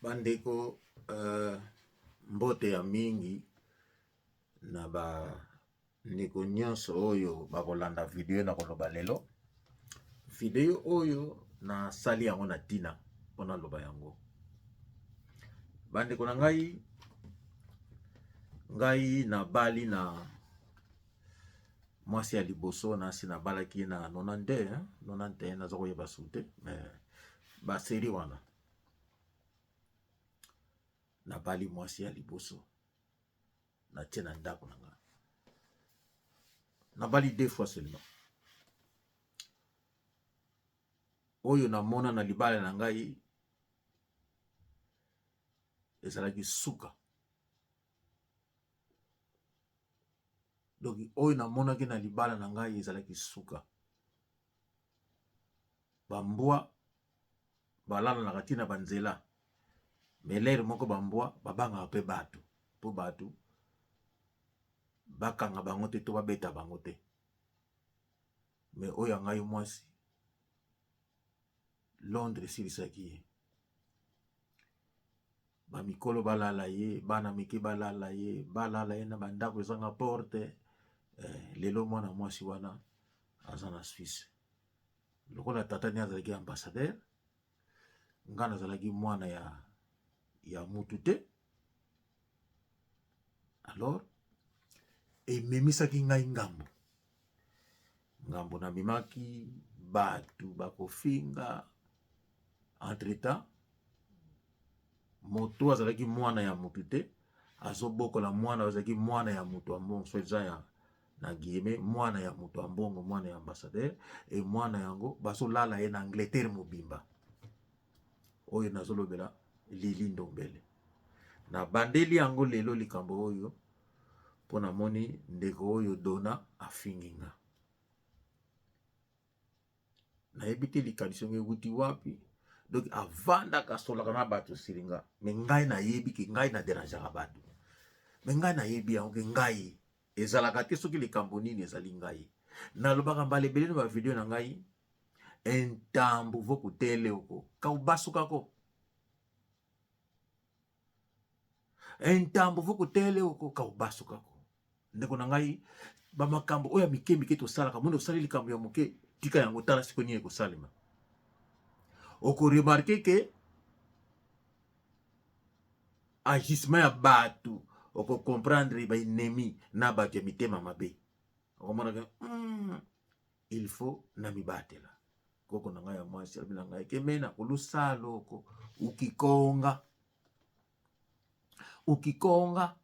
Bandeko uh, mbote ya mingi na bandeko nyonso oyo bakolanda video na koloba lelo. Video oyo nasali yango na ntina mpo naloba yango. Bandeko na ngai, ngai nabali na mwasi ya liboso nasi nabalaki ye na 92 91 naza koyeba su te mais baseri wana nabali mwasi ya liboso natie na ndako na ngai nabali deux fois seulement oyo namona na libala na ngai ezalaki suka donc oyo namonaki na libala na ngai ezalaki suka bambwa balalanaka ti na banzela mais lere moko bambwa babangaka mpe bato mpo bato bakanga bango te to babeta bango te mais oyo ya ngai mwasi Londres esilisaki ye bamikolo balala ye bana mike balala ye balala ye na bandako ezanga porte eh, lelo mwana mwasi wana aza na Suisse lokola tata ni azalaki ambassadeur nga nazalaki mwana ya, ya mutu te alors ememisaki ngai ngambo ngambo namemaki bato bakofinga entre temps moto azalaki mwana ya motu te azobokola mwana azalaki mwana ya moto ya mbongo so eza ya na guillemets mwana ya moto ya mbongo mwana ya ambassadeur e mwana yango bazolala ye na Angleterre mobimba oyo nazolobela Lili Ndombele nabandeli yango lelo likambo oyo mpo namoni ndeko oyo Dona afingi nga nayebi te likanisi yango ewuti wapi donc avandaka asolaka na bato silinga me ngai nayebi ke ngai na derangeaka bato me ngai nayebi yango ke ngai ezalaka te soki likambo nini ezali ngai nalobaka mbala ebele na bavideo na ngai entambu vokutele oko kaubasukako entambu vokutele oko kaubasukako ndeko na ngai bamakambo oyo ya mike mike tosalaka moni osali likambo ya moke tika yango tala sikoyo nini ekosalema okoremarke ke agissement ya bato okokomprendre baennemi na bato ya mitema mabe okomonaka mm, il faut na mibatela koko na ngai ya mwasi alobi na ngai kemena kolusalo oko ukikonga ukikonga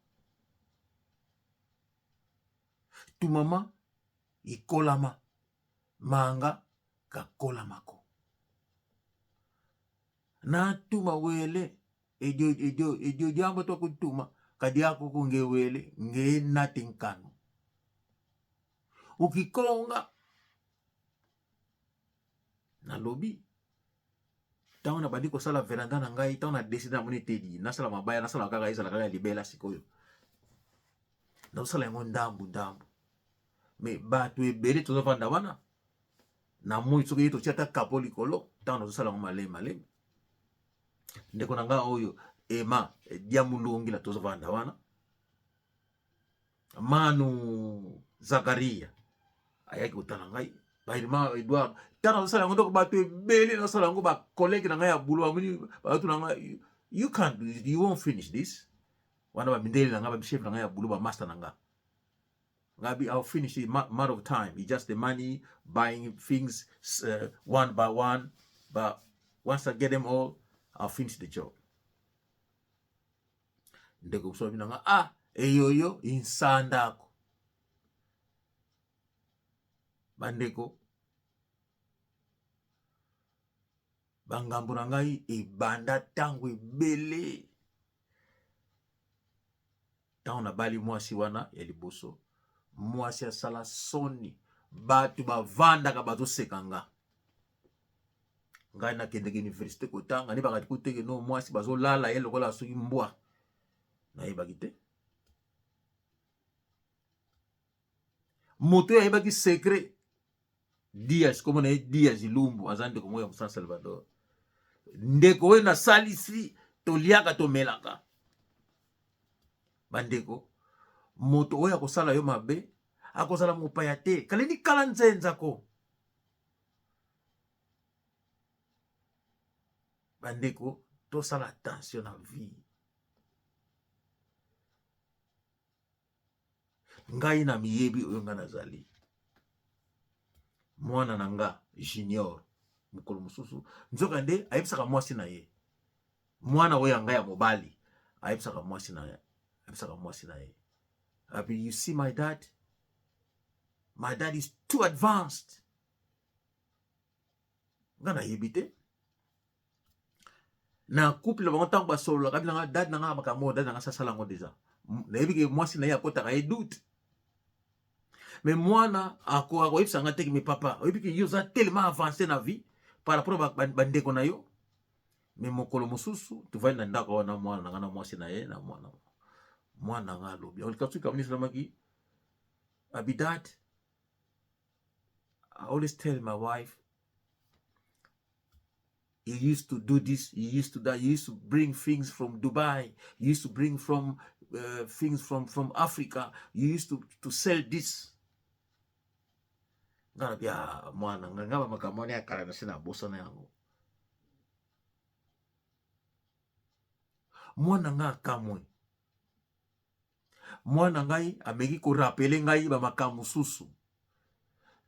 tumama ikolama manga kakolamako natuma wele ejo ejo ejo jambo twakutuma kadi ako kungewele nge nati nkanu ukikonga nalobi ntango nabandi kosala veranda na ngai ntango na deside namoni etedi nasala mabaya nasala kaka ezala kaka ya libela sikoyo nazosala yango ndambu ndambu me bato ebele tozovanda wana na moi soki ye totia ata kapo likolo ntango nazosala yango malemi malemi ndeko na ngai oyo ema diamulungila tozovanda wana manu zakaria ayaki kotala ngai bairma edouard ntango nazosala yango ndoko bato ebele nazosala yango bakolege na ngai ya bulo bamoni batuna ngai you can't you won't finish this wana bamindele na ngai bachef na ngai ya bulo bamaster na ngai ngabi I'll finish it matter of time it's just the money buying things one by one but once I get them all I'll finish the job ndeko mosusu alobi na nga ah eyoyo insandako bandeko bangambo na ngai ebanda ntango ebele ntango nabali mwasi wana ya liboso mwasi asala soni bato bavandaka bazoseka nga ngai nakendeke universite kotanga nde bakati kuteke no mwasi bazolala ye lokola soki mbwa nayebaki te moto oyo ayebaki secret Diaz kombo na ye Diaz Lumbu aza ndeko moko ya San Salvador ndeko oyo nasalisi Toliaka, tomelaka. Bandeko, moto oyo akosala yo mabe akozala mopaya te. Kaleni kala nzenza ko. Bandeko, tosala attention na vie. Ngai na miyebi oyo ngai nazali. Mwana na nga junior mokolo mosusu nzoka nde ayebisaka mwasi na ye, mwana oyo ya ngai ya mobali ayebisaka mwasi na ye, ayebisaka mwasi na ye, abi, you see my dad, my dad is too advanced. Nga nayebi te na couple na bango ntango basololaka bi nanga dad nanga makambo oyo dad nanga sasala yango deja. Nayebi ke mwasi na ye akotaka ye doute, mais mwana akoyebisa nga te ke mais papa, oyebi ke yo oza tellement avancé na vie par rapport bandeko na yo. Mais mokolo mosusu tovandi na ndako wana, mwana na nga na mwasi na ye na mwana, mwana na nga alobi soki kaminisalamaki abi, dad, I always tell my wife, he used to do this, he used to that, he used to bring things from Dubai, he used to bring from things from Africa, he used to sell this. Nga na bia mwana nga nga makambo wana ya kala na se na bosana yango. Mwana nga akamwe. Mwana ngai ameki korappeler ngai ba makambo mosusu.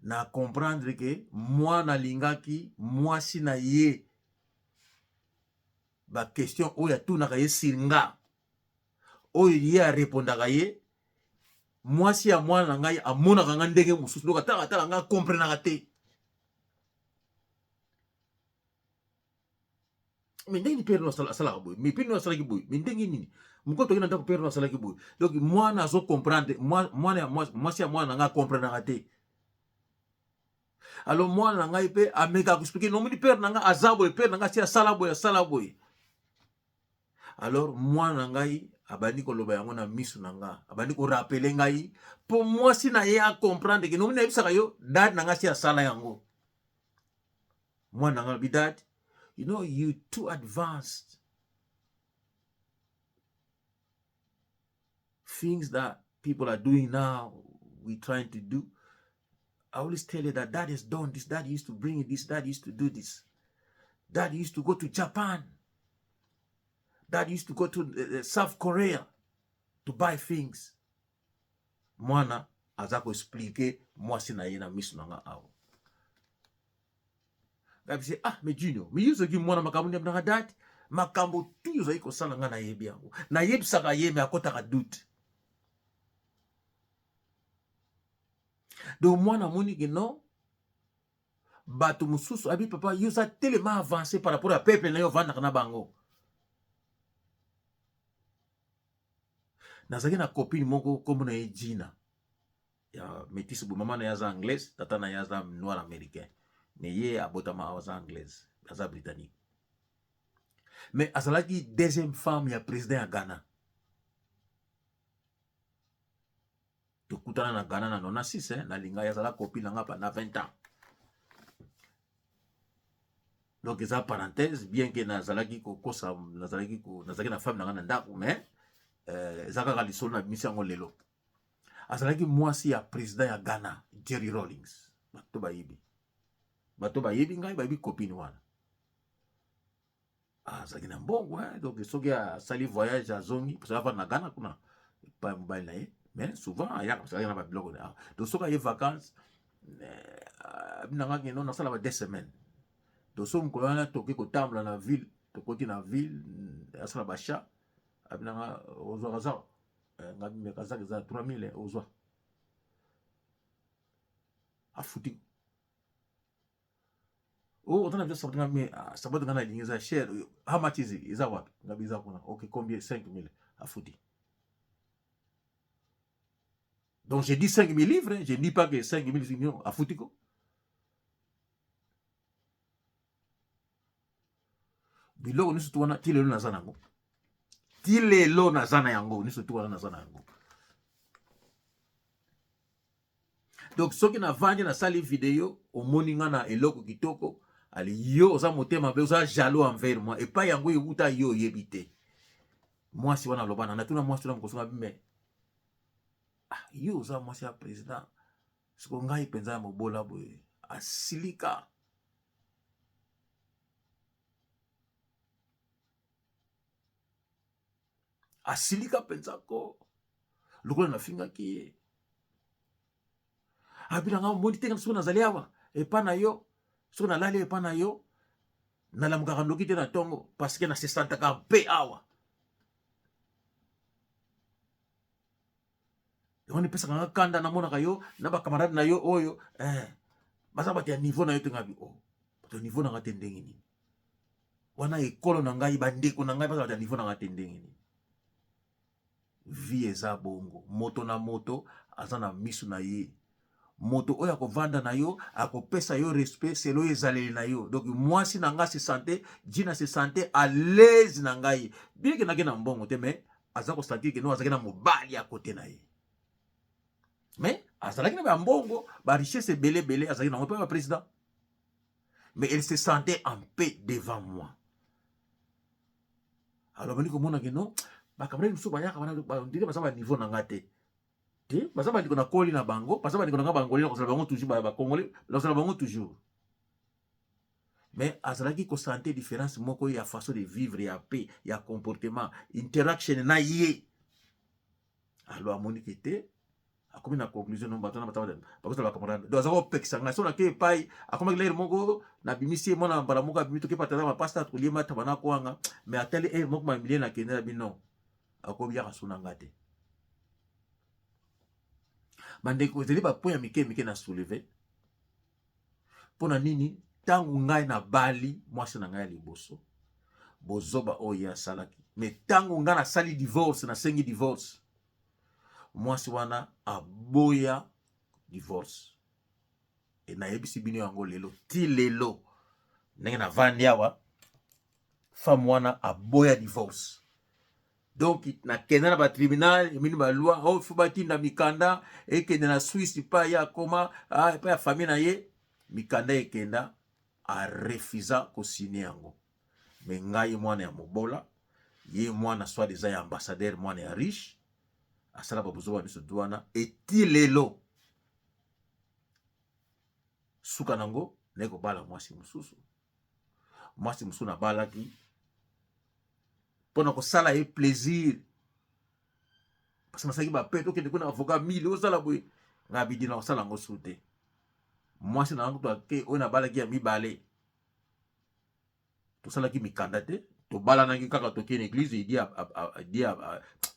Na comprendre ke mwana alingaki mwasi na ye ba question oyo atunaka ye sur nga, oyo ye arepondaka ye. Mwasi ya mwana na ngai amonaka nga ndenge mosusu, donc atala atala nga akomprenaka te. Mais ndenge nini père no asalaka boye? Mais père no asalaki boye, mais ndenge nini mokolo toki na ndako père no asalaki boye? Donc mwana azo comprendre, mwana ya mwasi ya mwana na ngai akomprenaka te. Alors mwana na ngai mpe amekaka koexpliquer, nomoni père na ngai aza boye, père na ngai asi asala boye, asala boye. Alors mwana na ngai abandi koloba yango na miso na nga, abandi korappeler ngai mpo mwasi na ye acomprendre ke nomoni nayebisaka yo dad na ngai asi asala yango. Mwana na ngai alobi, dad, you know you too advanced, things that people are doing now, we trying to do. I always tell you that dad has done this, dad used to bring this, dad used to do this, dad used to go to Japan, dad used to go to South Korea to buy things. Mwana aza koexpliquer mwasi na ye na miso na nga awa. Ngabisi, ah, mais Junior, mais yo soki mwana makambo nde nanga dad, makambo tu ozali kosala nga nayebi yango, nayebisaka ye, mais akotaka doute. Donc mwana amoni ke non, bato mosusu abi, papa, yo oza tellement avancé par rapport ya peuple na yo ovandaka na bango. Nazalaki na copine moko, nkombo na ye Gina, ya métisse boye. Mama na ye aza anglaise, tata na ye aza noir américain, mais ye abotama awa, aza anglaise, aza britannique, mais azalaki deuxième femme ya président ya Ghana. Tokutana na Ghana na 96, eh, nalinga ye, azala copine na nga pendant 20 ans. Donc eza parenthèse, bien ke nazalaki kokosa, nazalaki na femme na nga na ndako, mais eza kaka lisolo na bimisi yango lelo. Azalaki mwasi ya président ya Ghana, Jerry Rawlings. Bato bayebi ngai, bayebi copine wana. Azalaki na mbongo, hein? Donc soki asali voyage, azongi, parce avanda na Ghana kuna epai mobali na ye, mais souvent ayaka parce azalaki na babiloko. Donc soki aye vacance, abinangaki no nasala ba 2 semaines. Donc so mokolo wana toke kotambola na ville, tokoti na ville, asala baachat, abinanga ozwa kazaka, nga me kazaka eza 3000, ozwa afuti. Oh, otana biso sabato nga, mais sabato nga nalingi eza cher. How much is it? Eza wapi? Nga biza kuna. Ok, combien? 5000. Afuti. Donc j'ai dit 5000 livres, hein. Je ne dis pas que 5000 millions. Afuti ko. Biloko nyonso tu wana ti lelo naza nango, ti lelo naza na yango, nyonso tu wana naza na yango. Donc soki navandi, nasali video, omoni nga na eloko kitoko. Ali yo oza motema mabe, oza jaloux envers moi. Epai yango ewuta yo oyebi te. Mwasi wana aloba na natuna mwasi wana mokoso ngabi mais ah, yo oza mwasi ya president siko ngai mpenza ya mobola boye asilika. Asilika mpenza ko lokola nafingaki ye. Abi na ngai omoni te soki nazali awa epa na yo, soki nalali epa na yo nalamukaka noki te na ntongo parce que nasesantaka mpe awa. Yango epesaka nga kanda, namonaka yo na bakamarade na yo oyo baza bato ya niveau na yo te. Ngabi o bato ya niveau na nga te ndenge nini? Wana ekolo na ngai, bandeko na ngai baza bato ya niveau na nga te ndenge nini? Vie eza bongo, moto na moto aza na misu na ye. Moto oyo akovanda na yo akopesa yo respect selo ezaleli na yo. Donc mwasi na nga se sante, Gina se sante à l'aise na ngai, bien que nake na mbongo te, mais aza kosentir que no azalaki na mobali ya kote na ye, mais azalaki na bambongo, ba richesse ebele ebele azalaki nango mpe ba président, mais elle se sentait en paix devant moi. Alors bandi komona ke non, bakamarade mosusu bayaka wana ondire baza ba niveau na nga te te, baza bandeko na koli na bango, baza bandeko na nga bangoli, nakozala bango toujours bakongoli, nakozala bango toujours. Mais azalaki kosante différence moko ya façon de vivre, ya paix, ya comportement, interaction na ye. Alors amoni ke te, akomi na conclusion no bato na bato bakozala bacamarade. Donc aza kopekisa ngai so nake epai akomaki lere moko nabimisi ye mwana mbala moko abimi toke patata mapasta tolie mataba na kwanga, mais atali ere moko mamilie nakende na bino akobiaka so na nga te. Bandeko, ezali bapoint ya mike mike na soulever. Mpo na nini? Ntango ngai nabali mwasi na ngai ya liboso, bozoba oyo ye asalaki, mais ntango ngai nasali divorce, nasengi divorce, mwasi wana aboya divorce. E nayebisi bino yango lelo ti lelo ndenge navandi awa, femme wana aboya divorce. Donc nakenda na batribunal, emini baloi oyo fo batinda mikanda ekende na Suisse epai ye akoma, epai ya famille na ye, mikanda ekenda, arefusa kosine yango. Me ngai mwana ya mobola, ye mwana soit eza ya ambassadeur, mwana ya riche, asala babuzoba nyonso du wana eti lelo suka nango naye kobala mwasi mosusu. Mwasi mosusu nabalaki mpona kosala ye plaisir, parce nasalaki bapete okende kuna avocat mille osala boye, ngai abidi na kosala yango su te. Mwasi na yango ake oyo nabalaki ya mibale, tosalaki mikanda te, tobalanaki kaka tokei na église, edi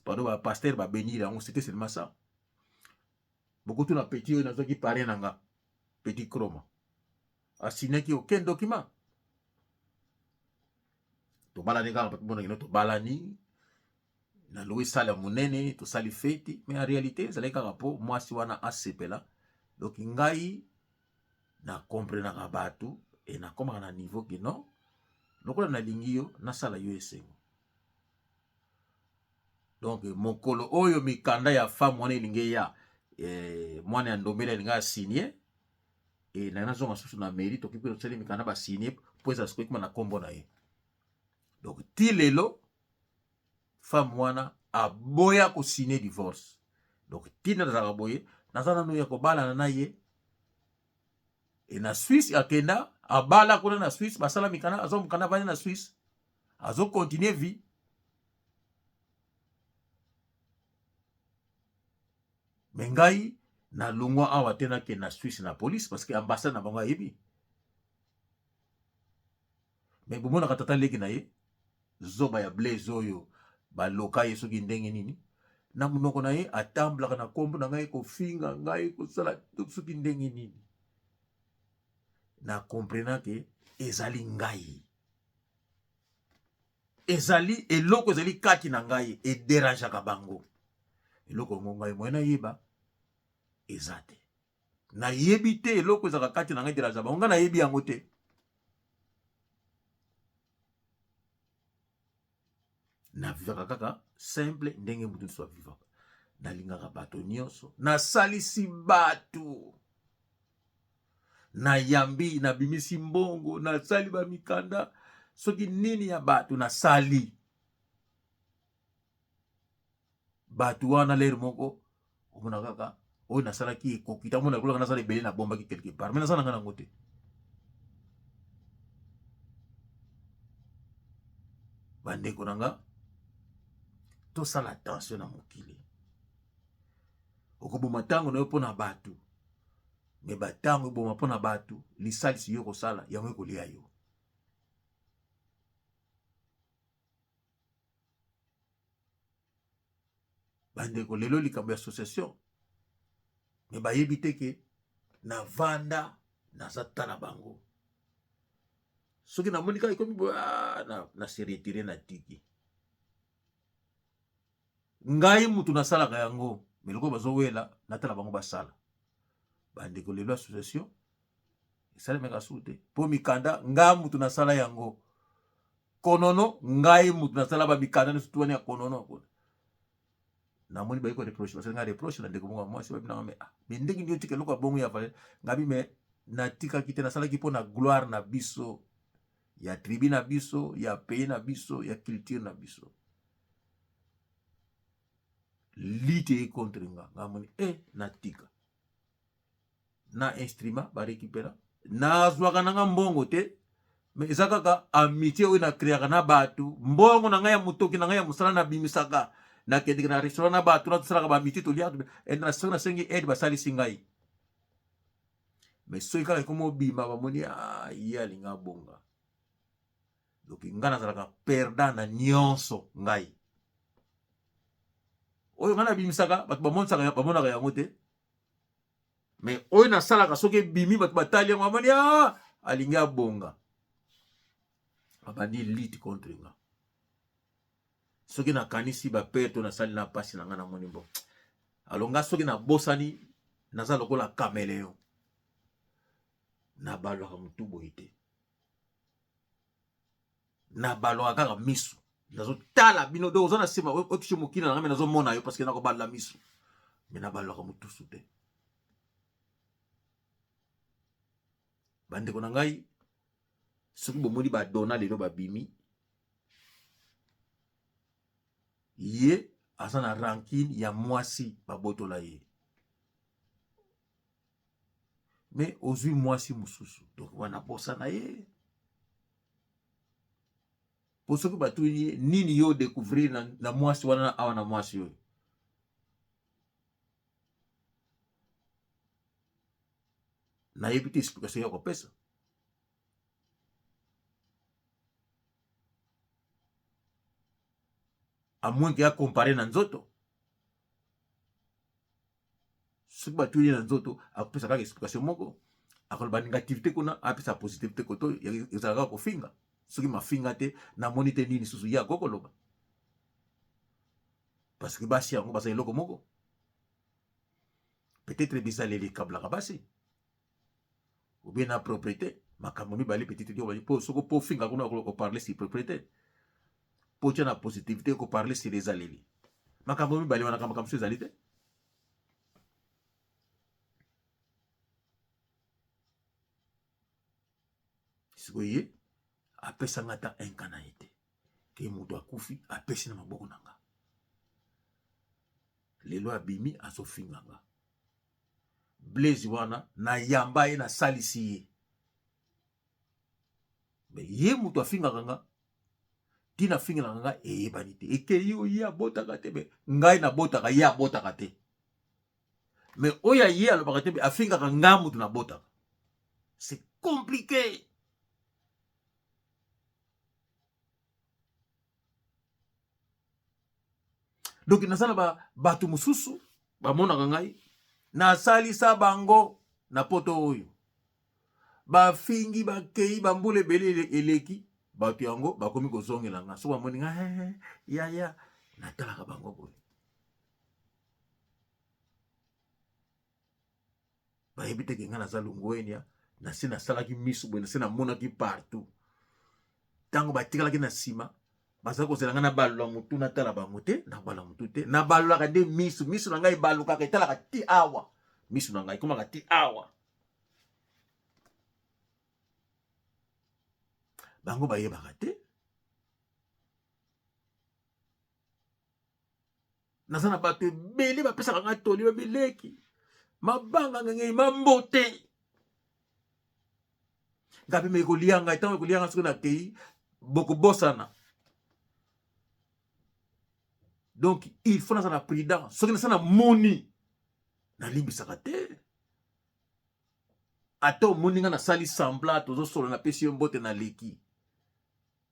pardon, bapasteur babénir yango, c'était seulement ça. Bokotuna petit oyo nazwaki parrain na nga, petit Chroma, asignaki aucun document. Tobalani kaka, monaki no tobalani na louer salle ya monene, tosali feti, mais en réalité ezalaki kaka mpo mwasi wana asepela. Donc ngai na comprenaka bato e nakomaka na niveau ke non, lokola nalingi yo, nasala yo esengo. Donc mokolo oyo mikanda ya femme wana elingi eya, mwana ya ndombele alingi asigne, e naye nazonga susu na mairie, toki mpe tosali mikanda, basigne mpo eza sikoyo ekoma na nkombo na ye. Donc ti lelo femme wana aboya kosigne divorce. Donc ntina nazalaka boye, naza nanu ya kobalana na ye. E na Suisse akenda abala kuna na Suisse, basala mikanda, azwa mokanda, avandi na Suisse, azocontinue vie. Me ngai nalongwa awa te, nakende na Suisse na police, parce que ambassade na bango ayebi. Me bomonaka tata leki na ye zoba ya Blaise oyo baloka ye soki ndenge nini na monoko na ye, atambolaka na nkombo na ngai kofinga ngai kosala soki ndenge nini. Na comprena ke ezali ngai, ezali eloko ezali kati na ngai ederangeaka bango. Eloko yango ngai moye nayeba eza te, nayebi te eloko ezalaka kati na ngai ederangeaka bango, ngai nayebi yango te. Navivaka kaka simple ndenge moto nyonso avivaka, nalingaka bato nyonso, nasalisi bato. Nayambi, nabimisi mbongo, nasali ba mikanda, soki nini ya bato nasali. Bato wana lere moko omona kaka oyo nasalaki ekoki ntango mona kolaka nasala ebele nabombaki quelque part me nasala ngai nango te. Bandeko na nga, tosala attention na mokili. Okoboma ntango na yo mpo na bato, me batango eboma mpo na bato, lisalisi yo kosala yango ekolia yo. Bandeko, lelo likambo ya association, me bayebi te ke navanda naza tala bango. Soki namoni kaka ekomi boye, ah, na se retire, na tiki ngai mutu nasalaka yango, me lokola bazowela natala bango basala. Bandeko, lelo association esalemaka suku te mpo mikanda ngai mutu nasala yango. Konono ngai mutu nasala ba mikanda nyonso tu wana ya konono kuna. Namoni bayi ko reproche, basali ngai reproche na ndeko moko ya mwasi, babi nanga me ah, me ndenge nini otika eloko ya bongo ya valeur? Ngabi me natikaki te, nasalaki mpo na gloire na biso ya tribu na biso ya pays na biso ya culture na biso. Lite ye contre nga, nga moni eh, natika na instrument ba récupéra, nazwaka nanga mbongo te, mais eza kaka amitié oyo na créaka na bato. Mbongo na ngai ya motoki na ngai ya mosala nabimisaka, nakendeke na restaurant na bato, natosalaka ba amitié, tolia na soki nasengi aide basalisi ngai. Mais soki kaka ekomi obima, bamoni ah, ye alinga abonga. Donc ngai nazalaka perdant na nyonso. Ngai oyo ngai nabimisaka, bato bamonisaka, bamonaka yango te, mais oyo nasalaka soki ebimi, bato batali yango, bamoni ah, alingi abonga, babandi lutte contre nga. Soki nakanisi bapere to nasali na mpasi na ngai, namoni bo alo nga soki nabosani, naza lokola caméléon, nabalwaka motu boye te, nabalwaka kaka misu, nazotala bino. Donc oza na nsima otushe mokili na ngai, me nazomona yo parce que nakobalola misu, me nabalwaka motusu te. Bandeko na ngai, soki bomoni badona lelo babimi, ye aza na rancune ya mwasi babotola ye, me ozwi mwasi mosusu, donc wana posa na ye. Po soki batuni ye nini yo découvrir na mwasi wana awa na mwasi oyo, nayebi te explication ya kopesa. À moins ke acompare na nzoto. Soki batuni na nzoto, akopesa kaka explication moko, akoloba négativité kuna, apesa positivité koto, ezalaka kaka kofinga. Soki mafinga te, namoni te nini susu ye akoki koloba, parce que basi yango baza eloko moko. Peut-être bizaleli ekablaka basi, ou bien na propriété, makambo mibale peut-être. Po soki po ofinga kuna, oparle sur propriété, po tia na positivité, koparle sur ezaleli. Makambo mibale wana, makambo mosusu ezali te. Sikoyo ye apesanga ata inka na ye te ke moto akufi apesi na maboko na nga. Lelo abimi azofinga nga. Blaise wana nayamba ye, nasalisi ye, me ye moto afingaka nga. Ntina afingelaka nga eyebani te. Ekei oyo ye abotaka te, me ngai nabotaka, ye abotaka te. Me oyo ye alobaka te, me afingaka nga moto nabotaka. C'est compliqué. Donc naza na bato mosusu bamonaka ngai nasalisa bango na poto oyo, bafingi, bakei, bambula ebele eleki, bato yango bakomi kozongela nga. Soki bamoni nga, yaya, natalaka bango boye, bayebi te ke ngai naza longwenia. Nasi nasalaki miso boye, nasi namonaki partout. Ntango batikalaki na nsima, baza kozela ngai nabalola motu, natala bango te. Nabalola motu te, nabalolaka nde miso. Miso na ngai ebalukaka, etalaka ti awa, miso na ngai ekomaka ti awa. Bango bayebaka te. Naza na bato ebele bapesaka ngai toli, babileki mabanga ngengei mambote ngai mpe ekolia ngai ntango ekolia ngai soki nakei bokobosana. Donc il faut nazala prudent. Soki nasala moni nalimbisaka te. Ata omoni ngai nasali semblant, tozosolola, napesi yo mbote, naleki.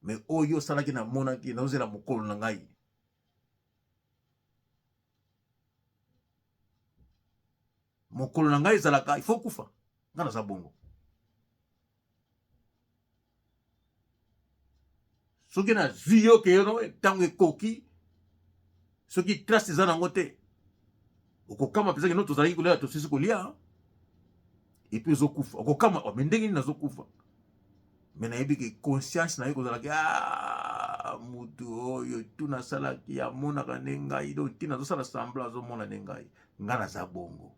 Mais oyo osalaki namonaki, nazozela mokolo na ngai. Mokolo na ngai ezalaka il faut kufa. Ngai naza bongo. Soki nazwi yo ke yo ntango ekoki, soki trace eza nango te, okokama mpenza kino tozalaki kolia, tosisi kolia et puis ozokufa, okokama oh, mais ndenge nini nazokufa? Mais nayebi ke conscience na ye kozalaki ah, mutu oyo tu nasalaki amonaka nde ngai, donc ntina azosala semblant azomona nde ngai, ngai naza bongo.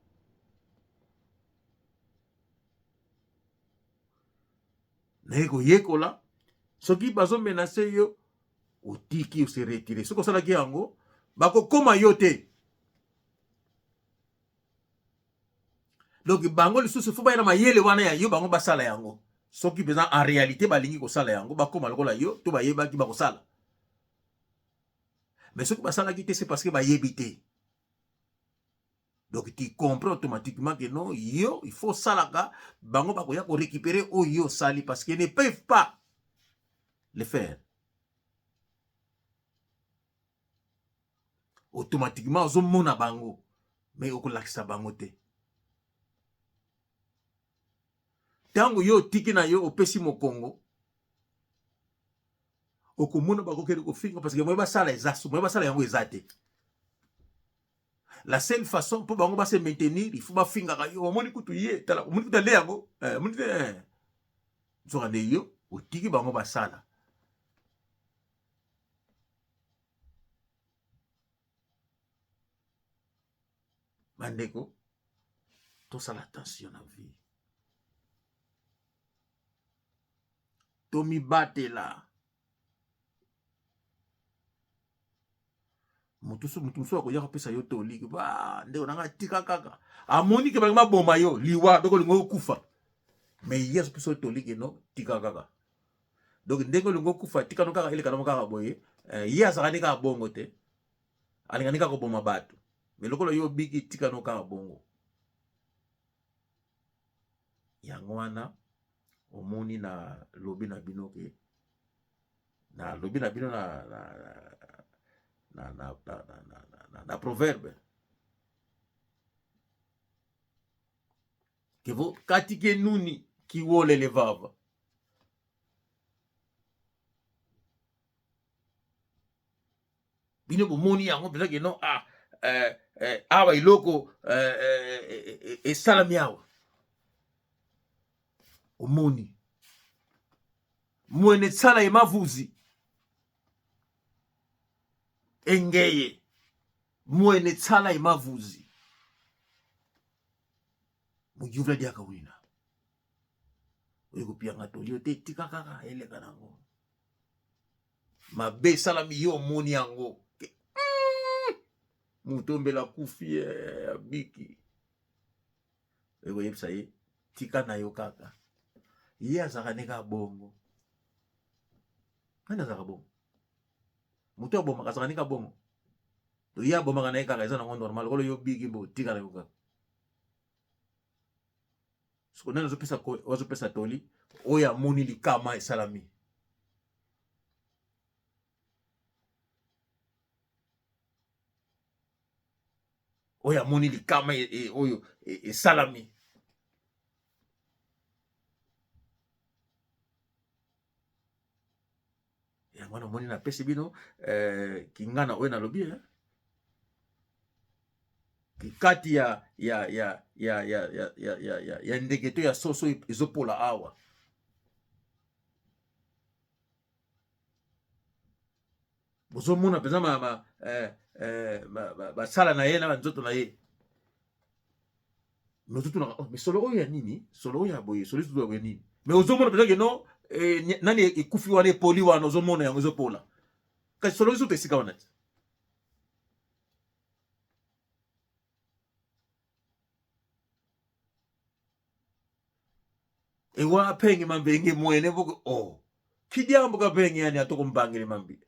Naye koyekola, soki bazomenase yo, otiki, ose retire. Soki osalaki yango, bakokoma yo te. Donc bango lisusu fo baya na mayele wana ya yo, bango basala yango. Soki mpenza en réalité balingi kosala yango, bakoma lokola yo to bayebaki bakosala. Mais soki basalaki te, c'est parce que bayebi te. Donc tu comprends automatiquement que non, yo, il faut salaka, bango bakoya ko récupérer oyo yo sali parce qu'ils ne peuvent pas le faire. Automatiquement ozomona bango, mais okolakisa bango te. Tango yo otiki na yo opesi mokongo, okomona bakokende kofinga parce que moye basala eza, moye basala yango eza te. La seule façon pour bango ba se maintenir, il faut bafingaka yo, omoni kutu ye, tala, omoni kutu ale yango, omoni te, Nzoka nde yo otiki bango basala. Bandeko, tosala attention na vie. Tomibatela. Moto mosusu akoya kopesa yo toli, ba ndeko na ngai tika kaka, amoni ke balingi baboma yo liwa, donc olingi okufa, mais ye azopesa yo toli ke no, tika kaka. Donc ndenge olingi okufa, tika no kaka, eleka nango kaka boye. Ye azalaka nde kaka bongo te, alinga nde kaka koboma bato, mais lokola yo obiki, tika no kaka bongo. Yango wana omoni na lobi na bino ke na lobi na bino na, na, na, na, na, na, na, na, na proverbe ke vo kati ke nuni kiwolele vava. Bino bomoni yango mpenza ke non, ah, awa eloko esalami awa. Omoni mwene tsala ye mavuzi engeye mwene tsala ye mavuzi mujuvula diaka wina oyo kopianga toli yo te, tika kaka eleka nango. Mabe esalami, yo omoni yango moto ombela akufi, abiki, ekoyebisa ye tika na yo kaka. Ye azalaka nde kaka bongo. Nani azalaka bongo? Moto abomaka azalaka nde kaka bongo. To ye abomaka na ye kaka, eza nango normal. Lokola yo biki bo, tika na yo kaka. Siko nani azopesa toli oyo amoni likama esalami? Oyo amoni likama oyo esalami. Yango wana omoni napesi bino kingana oyo nalobi, kati ya ndeke to ya soso ezopola awa. Bozomona mpenza basala na ye na banzoto na ye. Mais ozotunaka, oh, mais solo oyo ya nini? Solo oyo ya boye, solo ya boye nini? Mais ozomona mpenza ke non, eh, nani ekufi wana epoli wana ozomona yango ezopola kasi solo ezuta esika wana ti ewa apenge mambenge mwene boko o oh. kidiambo kapenge yani atoko mbangele mambi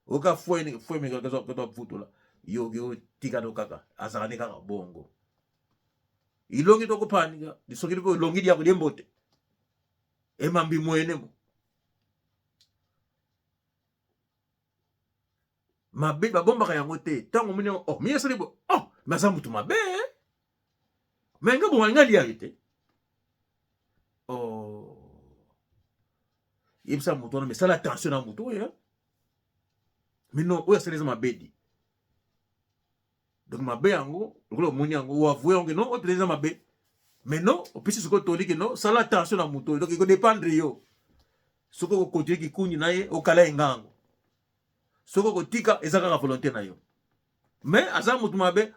oka fweni fweni kaka kaka vutola yo yo tika no kaka azala ne kaka bongo ilongi toko panika lisoki liko ilongi dia kuliembote emambi mwene mo mabe babombaka yango te ntango omoni yango oh mi asali bo oh me aza motu mabe me nga bonga nga lia ye te oh yebisa motu wana mesala attention na motu oyo mais non oyo asali eza mabe di donc mabe yango lokola omoni yango oavoue yango non oyo mpenza eza mabe mais non opesi sikoyo toli ke non sala attention na moto oyo donc ekodépendre yo soki okokontinue kikundi na ye okala ye ngango soki okotika eza kaka volonté na yo mais aza motu mabe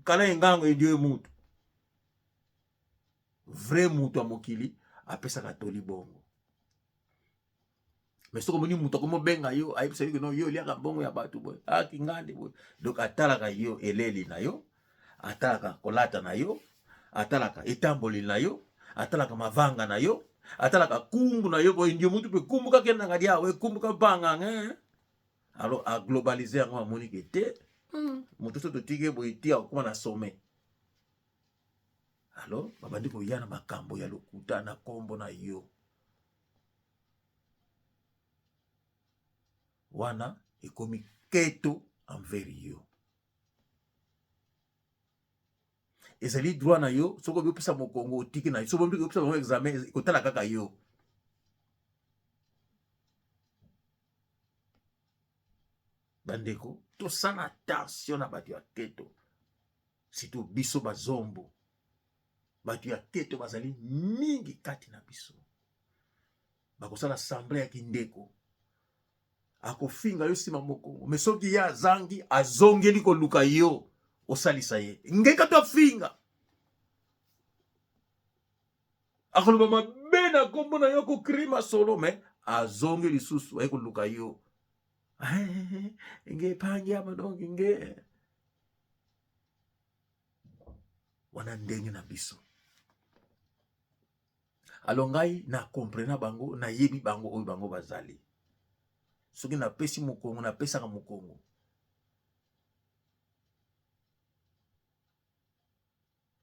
kala ye ngango edio ye mutu vrai moto ya mokili apesaka toli bongo mais soki omoni moto akomi obenga yo ayebisa yo kino yo oliaka mbongo ya bato boye akingandi ah, boye donc atalaka yo eleli na yo atalaka kolata na yo atalaka etamboli na yo atalaka mavanga na yo atalaka kumbu na yo boye ndio mutu mpe kumbu kakendanga diawe kumbu kapanga eh. alors aglobalise yango amoni ke te moto so totiki boye ti akokoma na sommet alors babandi koya na makambo ya lokuta na nkombo na yo wana ekomi keto envers yo ezali droit na yo soki obi opesa mokongo otiki na yo soki obi opesa bango examen ekotala kaka yo bandeko tosala attention na bato ya keto surtout biso bazombo bato ya keto bazali mingi kati na biso bakosala semble ya kindeko akofinga yo nsima mokongo me soki ye azangi azongeli koluka yo osalisa ye ngeka to afinga akoloba mabe na nkombo na yo akokri masolo me azongi lisusu aye koluka yo nge epangi ama donk nge wana ndenge na biso alo ngai na comprena bango nayebi bango oyo bango bazali soki napesi mokongo napesaka mokongo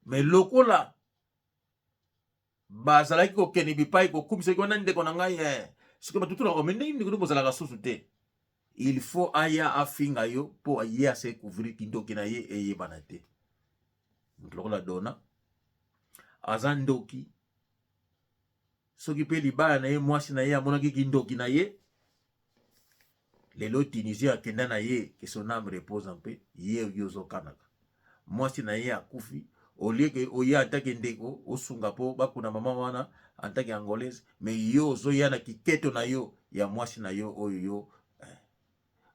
me lokola bazalaki kokende bipai kokumisa wana ndeko na ngai eh. soki bato tuna ome ndenge ndeko bozalaka susu te il faut aya afinga yo mpo ye ase couvrir kindoki na ye eyebana te moto lokola dona aza ndoki soki mpe libala na ye mwasi na ye amonaki kindoki na ye lelo tunisien akenda na ye que son âme repose en paix ye yo ozokanaka mwasi na ye akufi olie ke oya antake ndeko osunga mpo bakuna mama wana antake angolaise mais yo ozoya na kiketo na yo ya mwasi na yo oyo yo eh.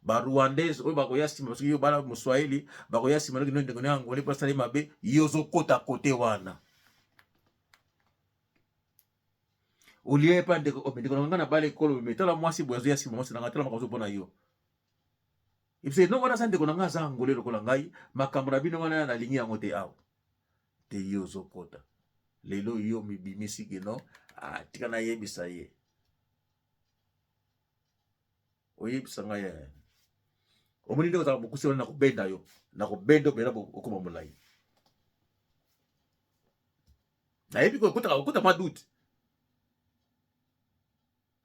ba rwandaise oyo bakoya nsima soki yo bala moswahili bakoya nsima noki no ndeko na angolais mpo asali mabe yo ozokota kote wana olie epa ndeko oh, ndeko na ngai na bala ekolo me tala mwasi boye azoya nsima mwasi na ngai tala makambo mpo na yo ebise no wana aza ndeko na ngai aza angolais lokola ngai makambo na bino wana nalingi yango te awa te yo ozokota lelo yo mibimisi kino ah, tika nayebisa ye oyebisa ngai eh. Omoni ndenge ozalaka mokuse wana, nakobenda yo, nakobenda yo mpenza okoma molai. Nayebi ko okota okota mwa doute.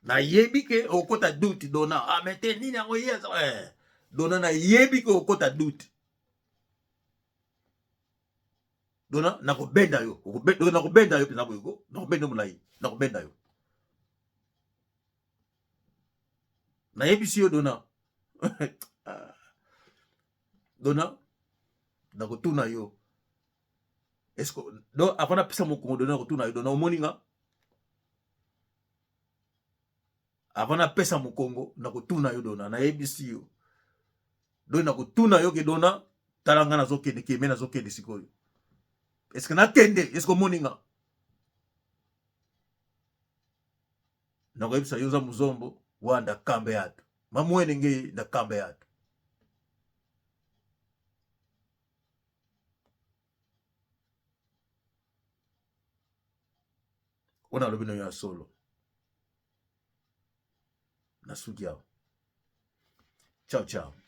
Nayebi ke okota doute dona. Ah mais te nini yango ye eh. Dona nayebi ke okota doute. Dona nakobenda yo, okobenda nakobenda yo mpenza boye ko, nakobenda yo molai, nakobenda yo. Nayebisi yo dona. Dona nakotuna yo. Est-ce que donc avant napesa mokongo dona nakotuna yo dona omoni nga? Avant napesa mokongo nakotuna yo dona nayebisi yo. Donc nakotuna yo ke dona tala nga nazokende keme nazokende sikoyo. Est-ce que nakende? Est-ce que omoni nga? Nakoyebisa yo oza muzombo wanda kambe yato. Mamwene nge na kambe yato. Oyo nalobi na yo ya solo. Nasuki awa. Ciao ciao.